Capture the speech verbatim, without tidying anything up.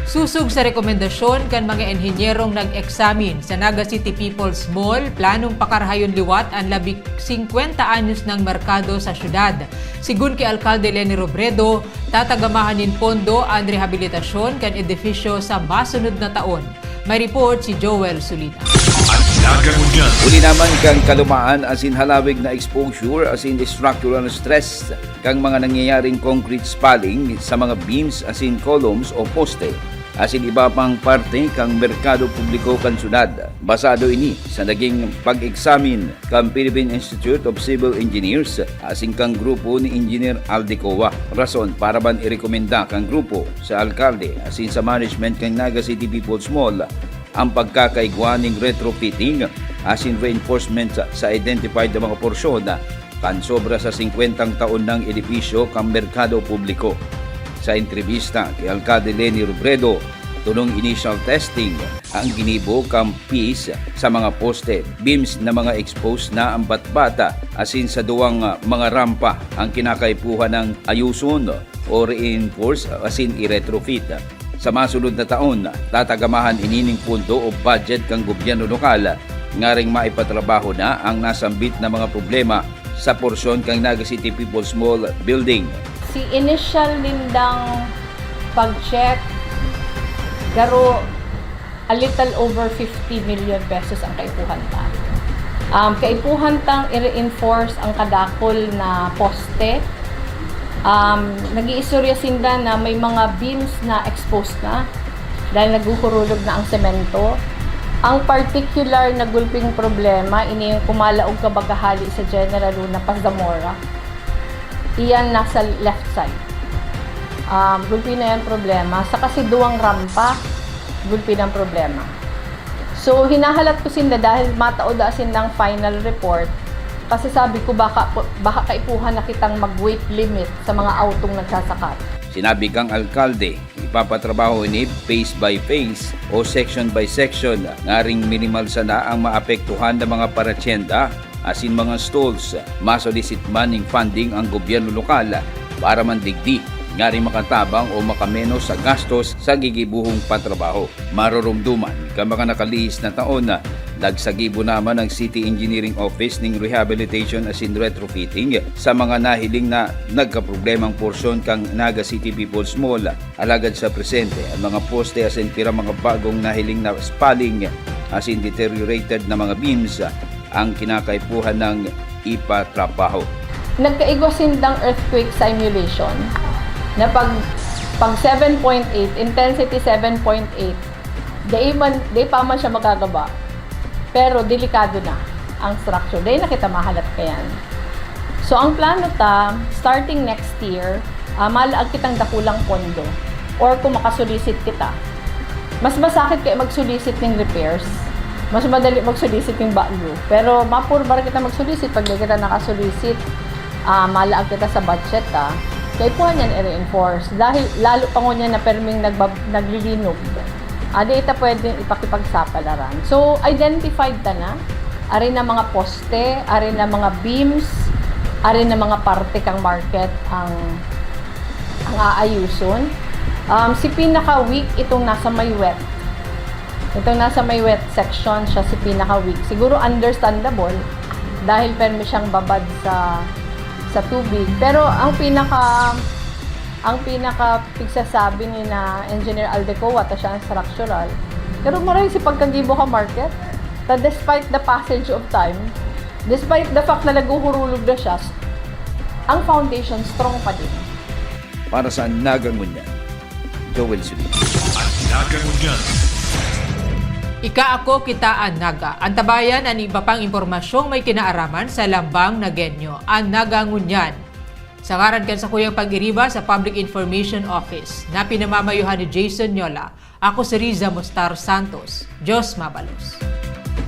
Sosog sa rekomendasyon kan mga enhinyerong nag-eksamin, sa Naga City People's Mall, planong pakarahayon liwat an labing singkwenta anyos nang merkado sa syudad. Sigun ki Alkalde Leni Robredo, tatagamahan nin pondo an rehabilitasyon kan edifisyo sa masunod na taon. May report si Joel Sulina. An Naga Ngunyan. Huli naman kan kalumaan asin halawig na exposure asin structural stress kan mga nangyayaring concrete spalling sa mga beams asin columns o poste asin iba pang parte kan merkado publiko kan syudad. Basado ini sa naging pag-eksamin kan Philippine Institute of Civil Engineers asin kan grupo ni Engineer Aldecoa. Rason para man irekomenda kan grupo sa alkalde asin sa management kan Naga City People's Mall ang pagkakaigwa ning retrofitting asin reinforcement sa, sa identified na mga porsyon kan sobra sa singkwentang taon nang edipisyo kan merkado publiko. Sa entrebista ki Alkalde Leni Robredo, tunong initial testing ang ginibo kan piece sa mga poste, beams na mga exposed na ang batbata asin sa duwang, ah, mga rampa ang kinakaipuhan ng ayuson o reinforce asin i-retrofit. Sa masunod na taon, tatagamahan ini ning pondo o budget kan gobyerno lokal ngaring maipatrabaho na ang nasambit na mga problema sa porsyon kan Naga City People's Mall Building. Si initial nindang pag-check, garo a little over fifty million pesos ang kaipuhan ta. Um, kaipuhan tang i-reinforce ang kadakol na poste. Um, nag-iistorya sinda na may mga beams na exposed na dahil naghuhurulog na ang semento. Ang particular na gulping problema, ini yung kumalaog ka baga hali sa General Luna pa Zamora. Iyan nasa left side. Um, gulpi na yan problema. Sa kasi duwang rampa, gulpi ng problema. So, hinahalat ko sinda dahil matao da sindang final report. Kasi sabi ko, baka, baka kaipuhan na kitang mag-weight limit sa mga autong nagsasakat. Sinabi kang alkalde, ipapatrabaho ini phase by phase o section by section, ngaring minimal sana ang maapektuhan na mga paratyenda asin mga stalls. Masolicit man ning funding ang gobyerno lokal para man digdi, ngaring makatabang o makamenos sa gastos sa gigibohong patrabaho. Maroromdoman kan mga nakalihis na taon na nagsagibo naman ang City Engineering Office ning rehabilitation asin retrofitting sa mga nahiling na nagkaproblemang porsyon kan Naga City People's Mall. Alagad sa presente, ang mga poste asin pira mga bagong nahiling na spalling asin deteriorated na mga beams ang kinakaipuhan ng ipatrabaho. Nagkaigwa sindang earthquake simulation na pag, pag seven point eight, intensity seven point eight, dai man, dai pa man siya magagaba. Pero delikado na ang structure. Dai na kita mahalat kayan. So, ang plano ta, starting next year, ah, malaag kitang dakulang pondo. Or kung makasulisit kita. Mas masakit kaya magsulisit ning repairs. Mas madali magsulisit ning bago. Pero mapurbar kita magsulisit pag di kita nakasulisit. Ah, malaag kita sa budget, ah. Kaipuhan yan i-reinforce. Dahil lalo pa ngunyan na perming nagbab-, naglilinog. Ah, di ita pwedeng ipakipagsapalaran. So, identified ta na. Ari na mga poste, ari na mga beams, ari na mga parte kang market ang, ang aayuson. Um, si pinaka-weak itong nasa may wet. Itong nasa may wet section, siya si pinaka-weak. Siguro understandable dahil permi siyang babad sa, sa tubig. Pero ang pinaka, ang pinaka pigsasabi ni na Engineer Aldecoa ta siya ang structural. Pero maray si pagkagibo ka market, ta despite the passage of time, despite the fact na naguhurulog na siya, ang foundation strong pa din. Para sa Naga Ngunyan, Joel Sulina. An Naga Ngunyan. Ika, ako, kita, an Naga. Antabayan an iba pang impormasyong may kinaaraman sa Lambang Nagenyo, an Naga Ngunyan. Sa ngaran kan sakuyang pag-iriba sa Public Information Office, na pinamamayohan ni Jason Nyola, ako si Riza Mustar Santos. Diyos mabalos.